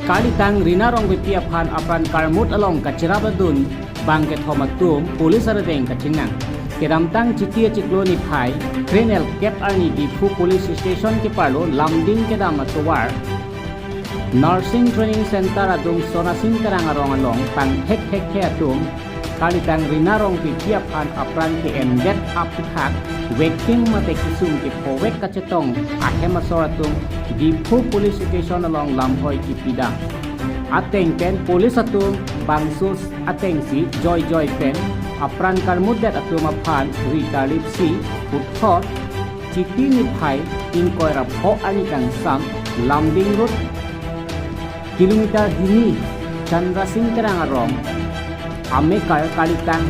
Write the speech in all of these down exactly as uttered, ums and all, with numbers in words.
Kalitang Rina Rongpipi aphan apran karmut along kachirap adun bangkethom atum police arideng kachingnang. Kedamtang Chiti achiklo niphai, krenel kep arni Diphu Police Station keparlo Lumding kedam atovar Nursing Training Center adung Sonasing Terang arong along pangthek thekthe atum Kalitang Rina Rongpipi aphan apran ke-endet aphuthak vekthim mate kesung kephovek kachetong ahem asor atum Diphu Police Station along lamhoi kipidam. Ateng pen police atum bangso atengsi joijoi pen apran karmutdet atum aphan ri tarlipsi puthot Chiti niphai ingkoi ra pho arni kangsam Lumding Road kilometer hini Chandrasing Terang arong amekar Kalitang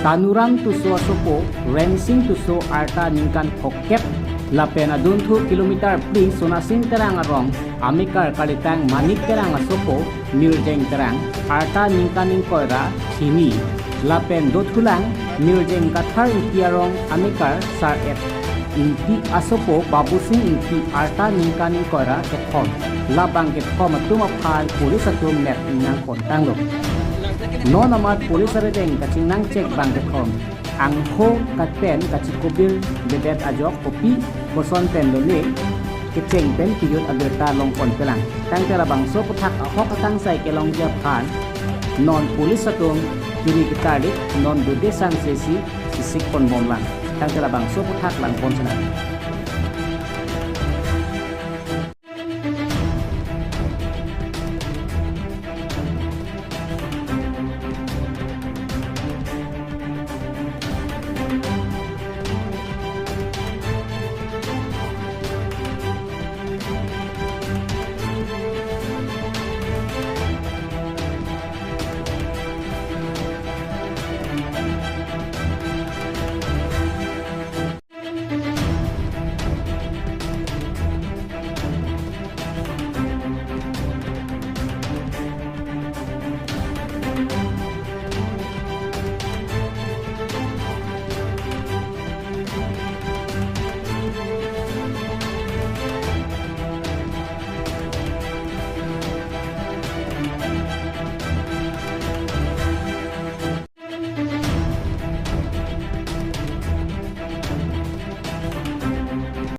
Tanuram Tisso asopo Rensing Tisso arta ningkan phokep lapen adunthu kilometer phli Sonasing Terang arong amekar Kalitang Manik Terang asopo Mirjeng Terang arta ningkan ingkoi ra hini lapen dothulang Mirjeng Kathar Ingti arong amekar Sar-et Ingti asopo Babusing Ingti arta ningkan ingkoi ra kethom. La bangkethom atum aphan police atum nep ingnang pontanglo. Non amat police arideng kachingnang chek bangkethom angho kapen kachikobir bedet ajok kopi koson pen lone kecheng pen kejut abirta longpon pelang. Tangte labangso aphuthak ahok akangsai kelongji aphan non police atum kini ketarlik non dode sangsesi sisik ponbomlang. Tangte labangso aphuthak langpon senang.